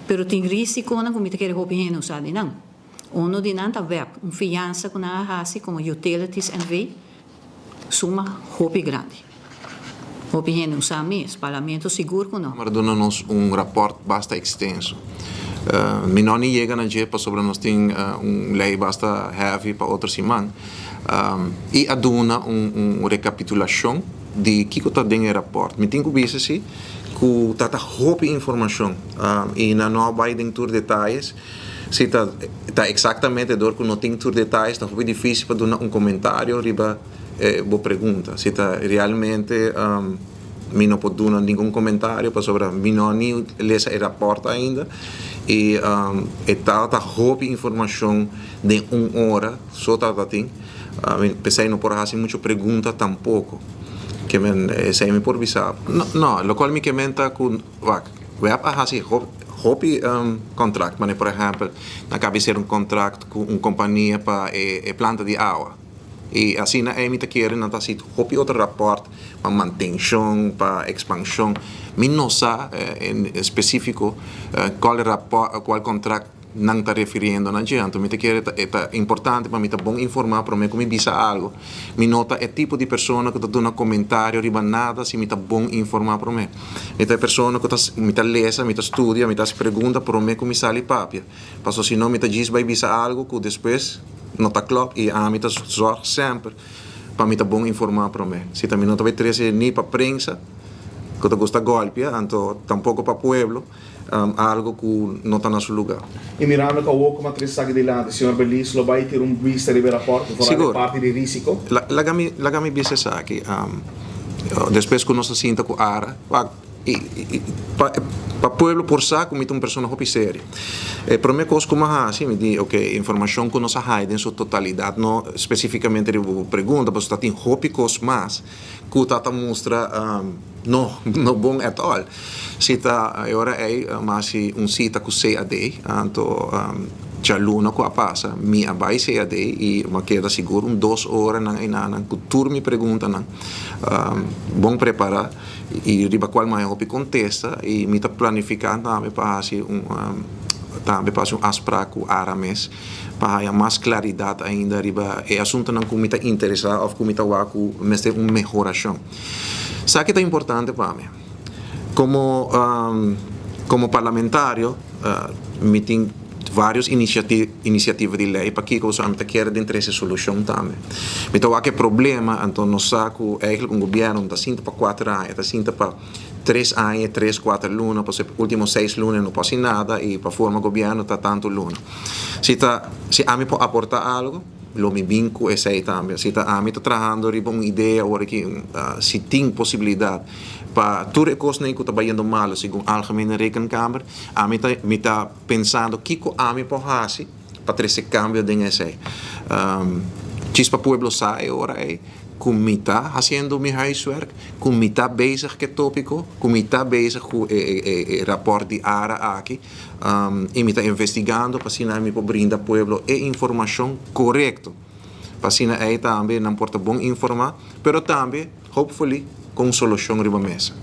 Pero tin risikonan ku mi ta kere hopi hende no sa di nan. Uno di nan ta web, un fiansa ku nan a hasi komo Utilities NV. Suma hopi grandi. Hopi hende no sa mes, Parlamento sigur ku no. Kamer a duna nos un rapòrt basta ekstenso. Mi no ni yega na dje pasobra nos tin un lei basta heavy pa otro siman. I a duna un rekapitulashon di kiko ta den e rapòrt. Mi tin ku bisa si ku ta ta hopi informashon i nan no a bai den tur detayes. Si ta ta eksaktamente dor ku no tin tur detayes ta hopi difísil pa duna un komentario riba bo pregunta. Si ta realmente mi no por duna ningun komentario pasobra mi no a ni lesa e rapòrt ainda i e tabata hopi informashon den un ora so tabata tin. P'esei no por hasi muchu pregunta tampoko. Ke men esei mi por bisa bo. No, no, lokual mi ke men ta ku wak, web a hasi hopi kontrakt. Manera por ehèmpel, nan kabi sera un kontrakt ku un kompania pa e planta di awa. I asina ei mi ta kere nan ta hasi hopi otro rapòrt pa mantenshon, pa ekspanshon. Mi no sa en spesífiko kual rapòrt, kual kontrakt nan ta refiriendo na dje. Anto mi ta kere ta e ta importante pa mi ta bon informá promé ku mi bisa algu. Mi no ta e tipo di persona ku ta duna komentario riba nada si mi ta bon informá promé. Mi ta e persona ku ta mi ta lesa, mi ta studia, mi ta hasi pregunta promé ku mi sali papia. Pasobra si no mi ta djis bai bisa algu ku despues no ta klòp i ami ta zòrg semper pa mi ta bon informá promé. Si ta mi no ta bai trese ni pa prensa ku ta gusta gòlpia anto tampoko pa pueblo. Algo ku no ta na su lugá. I mirando ku awor ku matriz esaki dilanti, señor Beliz lo bai tira un bista riba e rapòrt vooral e parti di risiko? Laga mi laga mi bisa esaki, despues ku nos a sinta ku Ara, wak, i pa pa pueblo por sa ku mi ta un persona hopi serio. E promé kos ku mi a hasi, mi di, oke, informashon ku nos a haya den su totalidat, no spesifikamente riba bo pregunta, pasobra ta tin hopi kos mas ku ta ta mustra no no bon at all. Si ta e ora ei mi a hasi un sita ku CAD, anto djaluna ku a pasa mi a bai CAD i mi a keda sigur un dos oranan einanan ku tur mi preguntanan bon prepará i riba kual mi a haña hopi kontesta i mi ta planifiká tambe pa hasi un tambe pa hasi un afsprak ku Ara mes. Pa haya mas claridad ainda riba e asuntonan cu mi ta interesa of cu mi ta wak cu mester un mehoracion. Esaki ta importante pa mi. Como como parlamentario mi tin varios iniciativa di ley pakico pasobra mi ta kere den trece solucion tambe. Mi ta wak e problema anto nos sa cu eigenlijk un gobierno no ta sinta pa cuater aña, ta sinta pa Tres aña, tres, kuater luna, pasobra e ultimo seis luna no por hasi nada i pa forma gobièrnu ta tantu luna. Si ta, si ami por aportá algu, lo mi bin ku esei tambe. Si ta ami ta trahando riba un idea ora ki si tin posibilidat pa tur e kosnan ku ta bayendo malu segun Algemene Rekenkamer, ami ta mi ta pensando kiko ami por hasi pa trese kambio den esei. Djis pa pueblo sa e ora ei. Ku mi ta hasiendo mi huiswerk, ku mi ta bezig ku e tópiko, ku mi ta bezig ku e rapòrt di ARA aki i mi ta investigando pa asina mi por brinda pueblo e informashon korekto. Pa asina ei tambe nan por ta bon informá, pero tambe hopefully ku un solushon riba mesa.